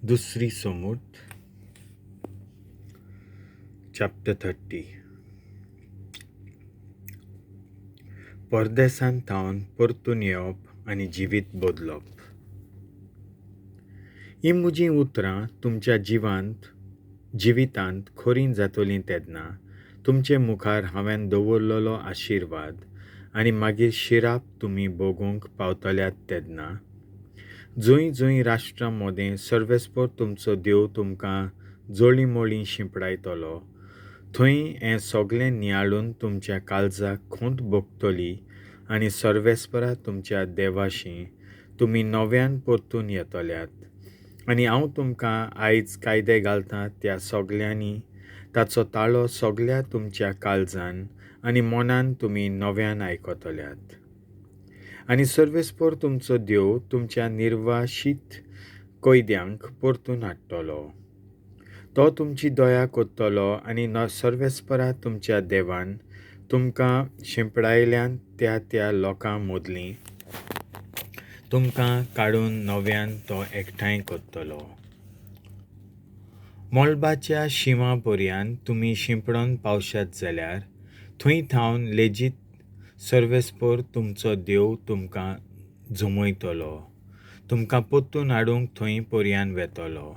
दुसरी सोमूर्त चॅप्टर 30. परदेसांत थावन परतून येवप आनी जिवीत बदलप. हीं म्हजीं उतरां तुमच्या जिवितांत खरीं जातलीं तेन्ना तुमचे मुखार हांवें दवरलेलो आशिर्वाद आनी मागीर शिराप तुमी भोगूंक पावतल्यात तेन्ना जंय जंय राष्ट्रां मदें सर्वेस्पर तुमचो देव तुमकां जळींमळीं शिंपडायतलो थंय हें सगळें नियाळून तुमच्या काळजाक खंत भोगतली आनी सर्वेस्परा तुमच्या देवाशी तुमी नव्यान परतून येतल्यात आनी हांव तुमकां आयज कायदे घालता त्या सगल्यांनी ताचो ताळो सगल्या तुमच्या काळजान आनी मनान तुमी नव्यान आयकतल्यात. आनी सर्वेस्पर तुमचो देव तुमच्या निर्वाशीत कैद्यांक परतून हाडटलो. तो तुमची दया करतलो आनी सर्वेस्परा तुमच्या देवान तुमकां शिंपडायल्यान त्या त्या लोकां मदलीं तुमकां काडून नव्यान तो एकठांय करतलो. मळबाच्या शिवां पर्यान तुमी शिंपडून पावशात जाल्यार थंय थावन लेगीत सर्वेस्पर तुमचो देव तुमकां जमयतलो, तुमकां परतून हाडूंक थंय पर्यान वेतलो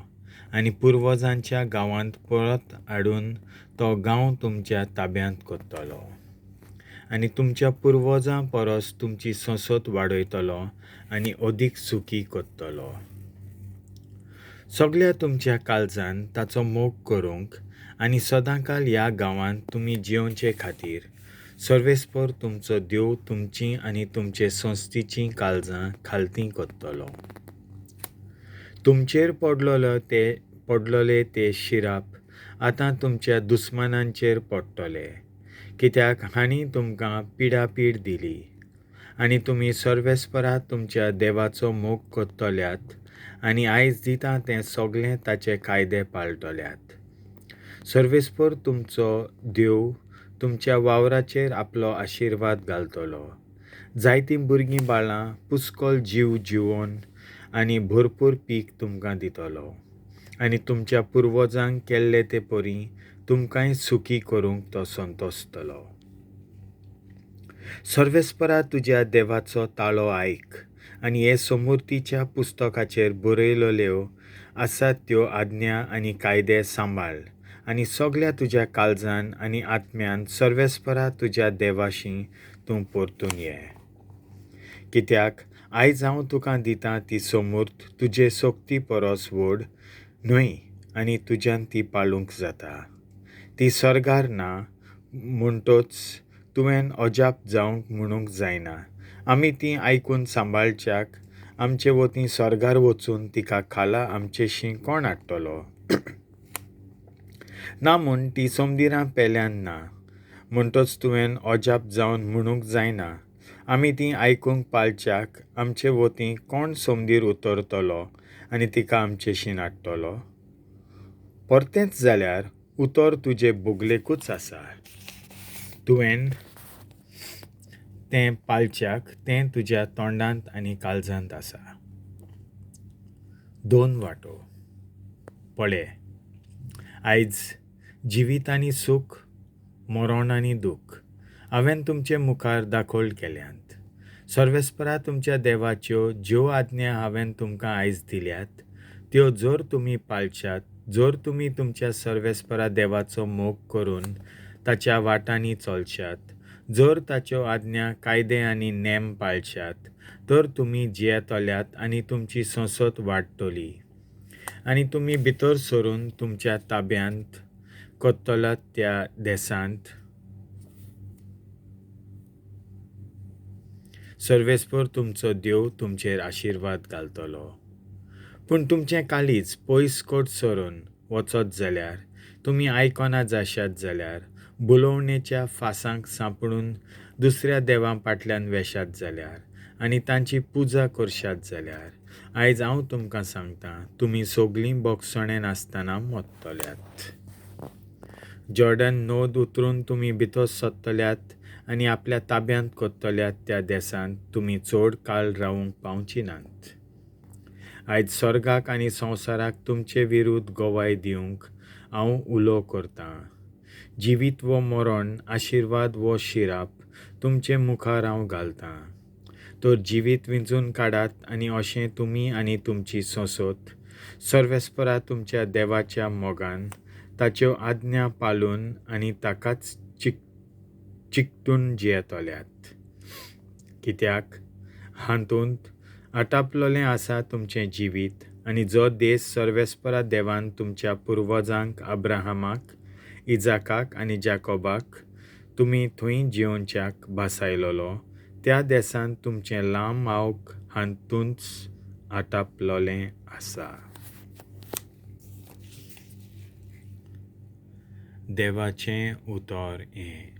आनी पुर्वजांच्या गांवांत परत हाडून तो गांव तुमच्या ताब्यांत करतलो आनी तुमच्या पुर्वजां परस तुमची संसद वाडयतलो आनी अदीक सुखी करतलो. सगल्या तुमच्या काळजान ताचो मोग करूंक आनी सदांकाल ह्या गांवांत तुमी जियोवचे खातीर सर्वेस्पर तुमचो देव तुमची आनी तुमचे संस्थेचीं काळजां खालतीं करतलो. तुमचेर पडलोले ते शिराप आतां तुमच्या दुस्मानांचेर पडटले, कित्याक हांणी तुमकां पिडापीड दिली आनी तुमी सर्वेस्परा तुमच्या देवाचो मोग करतल्यात आनी आयज दिता तें सगळें ताचे कायदे पाळटल्यात. सर्वेस्पर तुमचो देव तुमच्या वावराचेर आपलो आशिर्वाद घालतलो. जायतीं भुरगीं बाळां पुस्कळ जीव जिवोन आनी भरपूर पीक तुमकां दितलो आनी तुमच्या पुर्वजांक केल्ले ते परी तुमकांय सुखी करूंक तो संतोसतलो. सर्वेस्परा तुज्या देवाचो ताळो आयक आनी हे समूर्तीच्या पुस्तकाचेर बरयलेल्यो आसात त्यो आज्ञा आनी कायदे सांबाळ आनी सगल्या तुज्या काळजान आनी आत्म्यान सर्वेस्परा तुज्या देवाशी तूं परतून ये. कित्याक आयज हांव तुका दितां ती समूर्त तुजे सक्ती परस व्हड न्हय आनी तुज्यान ती पाळूंक जाता. ती सर्गार ना म्हणटच तुवें अजाप जावंक म्हणूंक जायना. आमी ती आयकून सांबाळच्याक आमचे वतीं सर्गार वचून तिका खाला आमचेशी कोण हाडटलो? ना म्हूण ती सोमदिरां पेल्यान ना म्हणटच तुवें अजाप जावन म्हणूंक जायना. आमी ती आयकूंक पाळच्याक आमचे वतीं कोण सोमदीर उतरतलो आनी तिका आमचेशी हाडटलो? परतेंच जाल्यार उतर तुजे बोगलेकूच आसा, तुवें तें पाळच्याक तें तुज्या तोंडांत आनी काळजांत आसा. 2 वांटो. पळे, आयज जिवीत आनी सूख, मरण आनी दूख हांवें तुमचे मुखार दाखोल केल्यांत. सर्वेस्परा तुमच्या देवाच्यो ज्यो आज्ञा हांवें तुमकां आयज दिल्यात त्यो जर तुमी पाळशात, जर तुमी तुमच्या सर्वेस्परा देवाचो मोग करून ताच्या वाटांनी चलशात, जर ताच्यो आज्ञा कायदे आनी नेम पाळशात तर तुमी जियेतल्यात आनी तुमची संसद वाडटली आनी तुमी भितर सरून तुमच्या ताब्यांत करतल्यात त्या देसांत सर्वेस्पर तुमचो देव तुमचेर आशिर्वाद घालतलो. पूण तुमचें काळीज पयस कोट सरून वचत जाल्यार, तुमी आयकना जाशात जाल्यार, भुलोवणेच्या फासांक सांपडून दुसऱ्या देवां फाटल्यान वेशात जाल्यार आनी तांची पुजा करशात जाल्यार आयज हांव तुमकां सांगतां, तुमी सगळीं भोगसणें नासतना मरतल्यात. जॉर्डन नद उतरून तुमी भितर सरतल्यात आनी आपल्या ताब्यांत करतल्यात त्या देसांत तुमी चड काळ रावूंक पावची नात. आयज सोर्गाक आनी संवसाराक तुमचे विरुद्ध गवाय दिवंक हांव उलो करतां. जिवीत वो मरण, आशिर्वाद वो शिराप तुमचे मुखार हांव घालतां. तर जिवीत विंचून काडात आनी अशें तुमी आनी तुमची संसद सर्वेस्परा तुमच्या देवाच्या मोगान ताच्यो आज्ञा पाळून आनी ताकाच चिकटून जियेतल्यात. कित्याक हातूंत आटापलोलें आसा तुमचें जिवीत आनी जो देश सर्वेस्परा देवान तुमच्या पुर्वजांक अब्राहमाक, इजाकाक आनी जाकोबाक तुमी थंय जियोवच्याक भासायलोलो त्या देसान तुमचें लांब आवक हातूंच आटापलोलें आसा. देवाचें उतर हें.